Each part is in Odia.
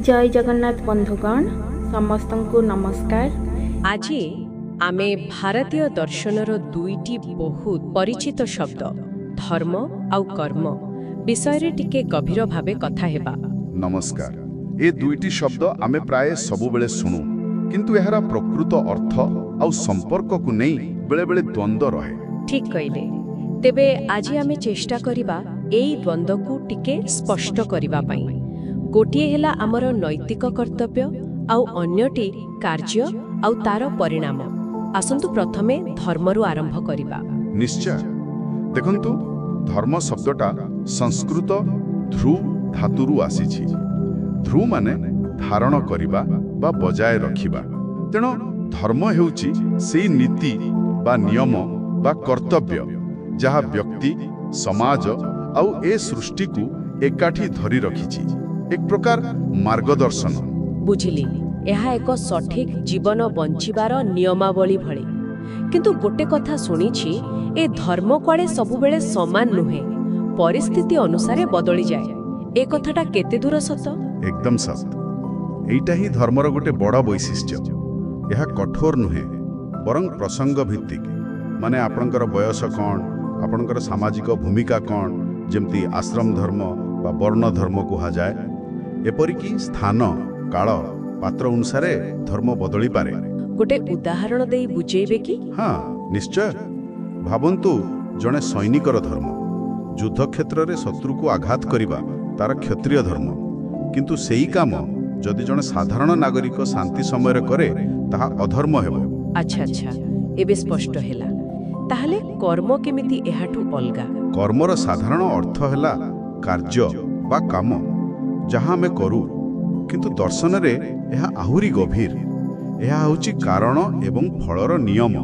ଜୟ ଜଗନ୍ନାଥ ବନ୍ଧୁଗଣ, ସମସ୍ତଙ୍କୁ ନମସ୍କାର। ଆଜି ଆମେ ଭାରତୀୟ ଦର୍ଶନର ଦୁଇଟି ବହୁତ ପରିଚିତ ଶବ୍ଦ ଧର୍ମ ଆଉ କର୍ମ ବିଷୟରେ ଟିକେ ଗଭୀର ଭାବେ କଥା ହେବା। ନମସ୍କାର। ଏ ଦୁଇଟି ଶବ୍ଦ ଆମେ ପ୍ରାୟ ସବୁବେଳେ ଶୁଣୁ, କିନ୍ତୁ ଏହାର ପ୍ରକୃତ ଅର୍ଥ ଆଉ ସମ୍ପର୍କକୁ ନେଇ ବେଳେବେଳେ ଦ୍ୱନ୍ଦ୍ୱ ରହେ। ଠିକ୍ କହିଲେ। ତେବେ ଆଜି ଆମେ ଚେଷ୍ଟା କରିବା ଏଇ ଦ୍ୱନ୍ଦ୍ୱକୁ ଟିକେ ସ୍ପଷ୍ଟ କରିବା ପାଇଁ। ଗୋଟିଏ ହେଲା ଆମର ନୈତିକ କର୍ତ୍ତବ୍ୟ ଆଉ ଅନ୍ୟଟି କାର୍ଯ୍ୟ ଆଉ ତାର ପରିଣାମ। ଆସନ୍ତୁ ପ୍ରଥମେ ଧର୍ମରୁ ଆରମ୍ଭ କରିବା। ନିଶ୍ଚୟ। ଦେଖନ୍ତୁ, ଧର୍ମ ଶବ୍ଦଟା ସଂସ୍କୃତ ଧ୍ରୁ ଧାତୁରୁ ଆସିଛି। ଧ୍ରୁ ମାନେ ଧାରଣ କରିବା ବା ବଜାୟ ରଖିବା। ତେଣୁ ଧର୍ମ ହେଉଛି ସେଇ ନୀତି ବା ନିୟମ ବା କର୍ତ୍ତବ୍ୟ ଯାହା ବ୍ୟକ୍ତି, ସମାଜ ଆଉ ଏ ସୃଷ୍ଟିକୁ ଏକାଠି ଧରି ରଖିଛି, ଏକ ପ୍ରକାର ମାର୍ଗଦର୍ଶନ। ବୁଝିଲି, ଏହା ଏକ ସଠିକ୍ ଜୀବନ ବଞ୍ଚିବାର ନିୟମାବଳୀ ଭଳି। କିନ୍ତୁ ଗୋଟେ କଥା ଶୁଣିଛି, ଏ ଧର୍ମ କୁଆଡ଼େ ସବୁବେଳେ ସମାନ ନୁହେଁ, ପରିସ୍ଥିତି ଅନୁସାରେ ବଦଳିଯାଏ। ଏ କଥାଟା କେତେ ଦୂର ସତ? ଏକଦମ ସତ। ଏଇଟା ହିଁ ଧର୍ମର ଗୋଟେ ବଡ଼ ବୈଶିଷ୍ଟ୍ୟ। ଏହା କଠୋର ନୁହେଁ, ବରଂ ପ୍ରସଙ୍ଗ ଭିତ୍ତିକ। ମାନେ ଆପଣଙ୍କର ବୟସ କ'ଣ, ଆପଣଙ୍କର ସାମାଜିକ ଭୂମିକା କ'ଣ, ଯେମିତି ଆଶ୍ରମ ଧର୍ମ ବା ବର୍ଣ୍ଣ ଧର୍ମ କୁହାଯାଏ। ଏପରିକି ସ୍ଥାନ, କାଳ, ପାତ୍ର ଅନୁସାରେ ଧର୍ମ ବଦଳିପାରେ। ଗୋଟେ ଉଦାହରଣ ଦେଇ ବୁଝେଇବେ କି? ହଁ, ନିଶ୍ଚୟ। ଭାବନ୍ତୁ ଜଣେ ସୈନିକର ଧର୍ମ। ଯୁଦ୍ଧକ୍ଷେତ୍ରରେ ଶତ୍ରୁକୁ ଆଘାତ କରିବା ତାର କ୍ଷତ୍ରିୟ ଧର୍ମ। କିନ୍ତୁ ସେଇ କାମ ଯଦି ଜଣେ ସାଧାରଣ ନାଗରିକ ଶାନ୍ତି ସମୟରେ କରେ, ତାହା ଅଧର୍ମ ହେବ। ଆଚ୍ଛା, ଏବେ ସ୍ପଷ୍ଟ ହେଲା। ତାହେଲେ କର୍ମ କେମିତି ଏହାଠୁ ଅଲଗା? କର୍ମର ସାଧାରଣ ଅର୍ଥ ହେଲା କାର୍ଯ୍ୟ ବା କାମ, ଯାହା ଆମେ କରୁ। କିନ୍ତୁ ଦର୍ଶନରେ ଏହା ଆହୁରି ଗଭୀର। ଏହା ହେଉଛି କାରଣ ଏବଂ ଫଳର ନିୟମ,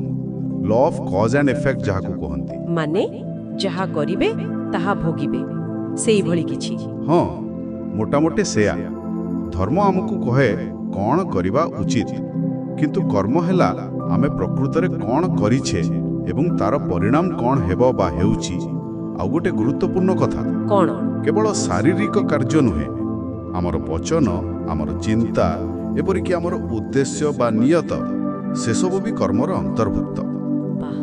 law of cause and effect ଯାହାକୁ କୁହନ୍ତି। ମାନେ ଯାହା କରିବେ ତାହା ଭୋଗିବେ, ସେଇଭଳି କିଛି? ହଁ, ମୋଟାମୋଟି ସେୟା। ଧର୍ମ ଆମକୁ କହେ କ'ଣ କରିବା ଉଚିତ, କିନ୍ତୁ କର୍ମ ହେଲା ଆମେ ପ୍ରକୃତରେ କ'ଣ କରିଛେ ଏବଂ ତାର ପରିଣାମ କ'ଣ ହେବ ବା ହେଉଛି। ଆଉ ଗୋଟେ ଗୁରୁତ୍ୱପୂର୍ଣ୍ଣ କଥା। କ'ଣ? କେବଳ ଶାରୀରିକ କାର୍ଯ୍ୟ ନୁହେଁ, ଆମର ବଚନ, ଆମର ଚିନ୍ତା, ଏପରିକି ଆମର ଉଦ୍ଦେଶ୍ୟ ବା ନିୟତ, ସେସବୁ ବି କର୍ମର ଅନ୍ତର୍ଭୁକ୍ତ। ବାଃ,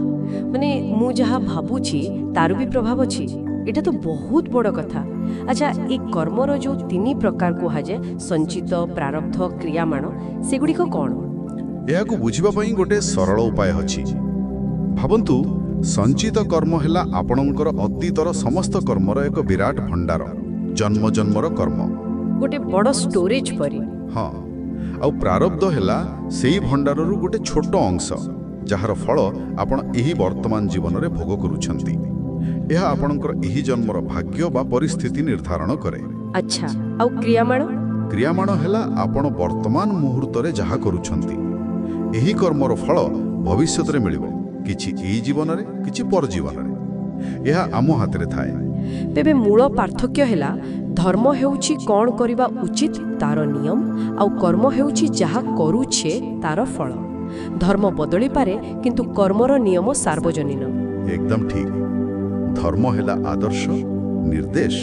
ମାନେ ମୁଁ ଯାହା ଭାବୁଛି ତାର ବି ପ୍ରଭାବ ଅଛି। ଏଇଟା ତ ବହୁତ ବଡ଼ କଥା। ଆଚ୍ଛା, ଏ କର୍ମର ଯୋଉ ତିନି ପ୍ରକାର କୁହାଯାଏ, ସଞ୍ଚିତ, ପ୍ରାରବ୍ଧ, କ୍ରିୟାମାଣ, ସେଗୁଡ଼ିକ କ'ଣ? ଏହାକୁ ବୁଝିବା ପାଇଁ ଗୋଟେ ସରଳ ଉପାୟ ଅଛି। ଭାବନ୍ତୁ, ସଞ୍ଚିତ କର୍ମ ହେଲା ଆପଣଙ୍କର ଅତୀତର ସମସ୍ତ କର୍ମର ଏକ ବିରାଟ ଭଣ୍ଡାର, ଜନ୍ମ ଜନ୍ମର କର୍ମ। ଗୋଟେ ବଡ଼ ଷ୍ଟୋରେଜ ପରି। ହଁ, ଆଉ ପ୍ରାରବ୍ଧ ହେଲା ସେଇ ଭଣ୍ଡାରରୁ ଗୋଟେ ଛୋଟ ଅଂଶ, ଯାହାର ଫଳ ଆପଣ ଏହି ବର୍ତ୍ତମାନ ଜୀବନରେ ଭୋଗ କରୁଛନ୍ତି। ଏହା ଆପଣଙ୍କର ଏହି ଜନ୍ମର ଭାଗ୍ୟ ବା ପରିସ୍ଥିତି ନିର୍ଦ୍ଧାରଣ କରେ। ଆଚ୍ଛା, ଆଉ କ୍ରିୟାମାଣ? କ୍ରିୟାମାଣ ହେଲା ଆପଣ ବର୍ତ୍ତମାନ ମୁହୂର୍ତ୍ତରେ ଯାହା କରୁଛନ୍ତି। ଏହି କର୍ମର ଫଳ ଭବିଷ୍ୟତରେ ମିଳିବ, କିଛି ଏଇ ଜୀବନରେ, କିଛି ପର ଜୀବନରେ। ଏହା ଆମ ହାତରେ ଥାଏ। ତେବେ ମୂଳ ପାର୍ଥକ୍ୟ ହେଲା, ଧର୍ମ ହେଉଛି କ'ଣ କରିବା ଉଚିତ ତାର ନିୟମ, ଆଉ କର୍ମ ହେଉଛି ଯାହା କରୁଛେ ତାର ଫଳ। ଧର୍ମ ବଦଳିପାରେ, କିନ୍ତୁ କର୍ମର ନିୟମ ସାର୍ବଜନୀନ। ଏକଦମ ଠିକ୍। ଧର୍ମ ହେଲା ଆଦର୍ଶ, ନିର୍ଦ୍ଦେଶ।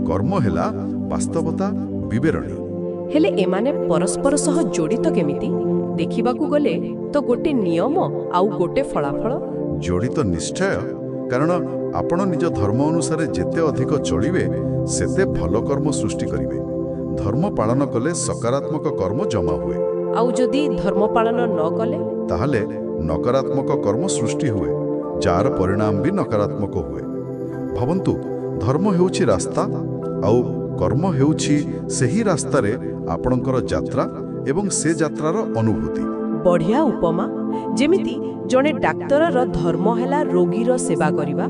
କର୍ମ ହେଲା ବାସ୍ତବତା, ବିବରଣୀ। ହେଲେ ଏମାନେ ପରସ୍ପର ସହ ଜଡ଼ିତ କେମିତି? ଦେଖିବାକୁ ଗଲେ ତ ଗୋଟେ ନିୟମ ଆଉ ଗୋଟେ ଫଳାଫଳ। ଜଡ଼ିତ ନିଶ୍ଚୟ, କାରଣ ଆପଣ ନିଜ ଧର୍ମ ଅନୁସାରେ ଯେତେ ଅଧିକ ଚଳିବେ, ସେତେ ଭଲ କର୍ମ ସୃଷ୍ଟି କରିବେ। ଧର୍ମ ପାଳନ କଲେ ସକାରାତ୍ମକ କର୍ମ ଜମା ହୁଏ। ଆଉ ଯଦି ଧର୍ମ ପାଳନ ନ କଲେ? ତାହେଲେ ନକାରାତ୍ମକ କର୍ମ ସୃଷ୍ଟି ହୁଏ, ଯାହାର ପରିଣାମ ବି ନକାରାତ୍ମକ ହୁଏ। ଭାବନ୍ତୁ, ଧର୍ମ ହେଉଛି ରାସ୍ତା ଆଉ କର୍ମ ହେଉଛି ସେହି ରାସ୍ତାରେ ଆପଣଙ୍କର ଯାତ୍ରା ଏବଂ ସେ ଯାତ୍ରାର ଅନୁଭୂତି। ବଢ଼ିଆ ଉପମା। ଯେମିତି ଜଣେ ଡାକ୍ତରର ଧର୍ମ ହେଲା ରୋଗୀର ସେବା କରିବା।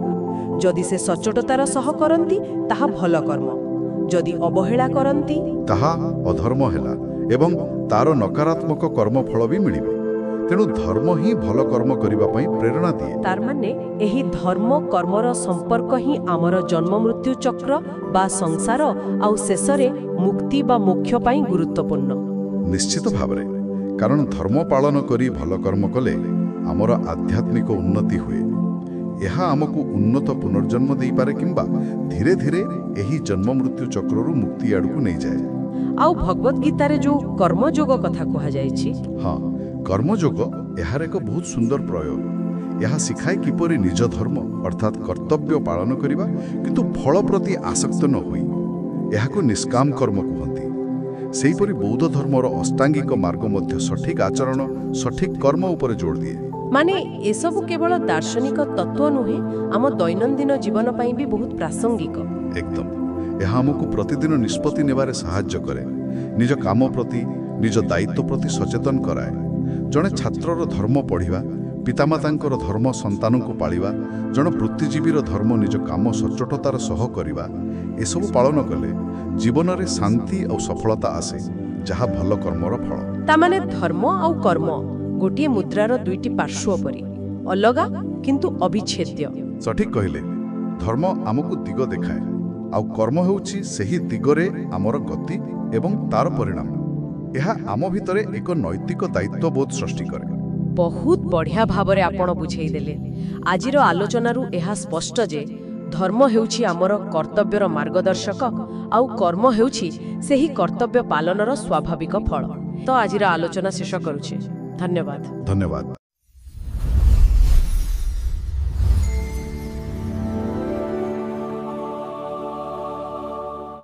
ଯଦି ସେ ସଚ୍ଚୋଟତାର ସହ କରନ୍ତି, ତାହା ଭଲ କର୍ମ। ଯଦି ଅବହେଳା କରନ୍ତି, ତାହା ଅଧର୍ମ ହେଲା ଏବଂ ତାର ନକାରାତ୍ମକ କର୍ମଫଳ ବି ମିଳିବ। ତେଣୁ ଧର୍ମ ହିଁ ଭଲ କର୍ମ କରିବା ପାଇଁ ପ୍ରେରଣା ଦିଏ। ତାର ମାନେ ଏହି ଧର୍ମ କର୍ମର ସମ୍ପର୍କ ହିଁ ଆମର ଜନ୍ମ ମୃତ୍ୟୁ ଚକ୍ର ବା ସଂସାର ଆଉ ଶେଷରେ ମୁକ୍ତି ବା ମୋକ୍ଷ ପାଇଁ ଗୁରୁତ୍ୱପୂର୍ଣ୍ଣ। ନିଶ୍ଚିତ ଭାବରେ, କାରଣ ଧର୍ମ ପାଳନ କରି ଭଲ କର୍ମ କଲେ ଆମର ଆଧ୍ୟାତ୍ମିକ ଉନ୍ନତି ହୁଏ। ଏହା ଆମକୁ ଉନ୍ନତ ପୁନର୍ଜନ୍ମ ଦେଇପାରେ କିମ୍ବା ଧୀରେ ଧୀରେ ଏହି ଜନ୍ମ ମୃତ୍ୟୁ ଚକ୍ରରୁ ମୁକ୍ତି ଆଡ଼କୁ ନେଇଯାଏ। ଆଉ ଭଗବତ ଗୀତାରେ ଯୋଉ କର୍ମଯୋଗ କଥା କୁହାଯାଇଛି? ହଁ, କର୍ମଯୋଗ ଏହାର ଏକ ବହୁତ ସୁନ୍ଦର ପ୍ରୟୋଗ। ଏହା ଶିଖାଏ କିପରି ନିଜ ଧର୍ମ ଅର୍ଥାତ୍ କର୍ତ୍ତବ୍ୟ ପାଳନ କରିବା, କିନ୍ତୁ ଫଳ ପ୍ରତି ଆସକ୍ତ ନ ହୋଇ। ଏହାକୁ ନିଷ୍କାମ କର୍ମ କୁହନ୍ତି। ସେହିପରି ବୌଦ୍ଧ ଧର୍ମର ଅଷ୍ଟାଙ୍ଗିକ ମାର୍ଗ ମଧ୍ୟ ସଠିକ୍ ଆଚରଣ, ସଠିକ୍ କର୍ମ ଉପରେ ଜୋର ଦିଏ। ମାନେ ଏସବୁ କେବଳ ଦାର୍ଶନିକ ତତ୍ତ୍ୱ ନୁହେଁ, ଆମ ଦୈନନ୍ଦିନ ଜୀବନ ପାଇଁ ବି ବହୁତ ପ୍ରାସଙ୍ଗିକ। ଏକଦମ। ଏହା ଆମକୁ ପ୍ରତିଦିନ ନିଷ୍ପତ୍ତି ନେବାରେ ସାହାଯ୍ୟ କରେ, ନିଜ କାମ ପ୍ରତି, ନିଜ ଦାୟିତ୍ୱ ପ୍ରତି ସଚେତନ କରାଏ। ଜଣେ ଛାତ୍ରର ଧର୍ମ ପଢ଼ିବା, ପିତାମାତାଙ୍କର ଧର୍ମ ସନ୍ତାନଙ୍କୁ ପାଳିବା, ଜଣେ ବୃତ୍ତିଜୀବୀର ଧର୍ମ ନିଜ କାମ ସଚ୍ଚୋଟତାର ସହ କରିବା, ଏସବୁ ପାଳନ କଲେ ଜୀବନରେ ଶାନ୍ତି ଆଉ ସଫଳତା ଆସେ, ଯାହା ଭଲ କର୍ମର ଫଳ। ତାମାନେ ଧର୍ମ ଆଉ କର୍ମ ଗୋଟିଏ ମୁଦ୍ରାର ଦୁଇଟି ପାର୍ଶ୍ୱ ପରି, ଅଲଗା କିନ୍ତୁ ଅବିଚ୍ଛେଦ୍ୟ। ସଠିକ୍ କହିଲେ। ଧର୍ମ ଆମକୁ ଦିଗ ଦେଖାଏ, ଆଉ କର୍ମ ହେଉଛି ସେହି ଦିଗରେ ଆମର ଗତି ଏବଂ ତାର ପରିଣାମ। ଏହା ଆମ ଭିତରେ ଏକ ନୈତିକ ଦାୟିତ୍ୱବୋଧ ସୃଷ୍ଟି କରେ। ବହୁତ ବଢ଼ିଆ ଭାବରେ ଆପଣ ବୁଝେଇଦେଲେ। ଆଜିର ଆଲୋଚନାରୁ ଏହା ସ୍ପଷ୍ଟ ଯେ ଧର୍ମ ହେଉଛି ଆମର କର୍ତ୍ତବ୍ୟର ମାର୍ଗଦର୍ଶକ, ଆଉ କର୍ମ ହେଉଛି ସେହି କର୍ତ୍ତବ୍ୟ ପାଳନର ସ୍ୱାଭାବିକ ଫଳ। ତ ଆଜିର ଆଲୋଚନା ଶେଷ କରୁଛେ। ଧନ୍ୟବାଦ। ଧନ୍ୟବାଦ।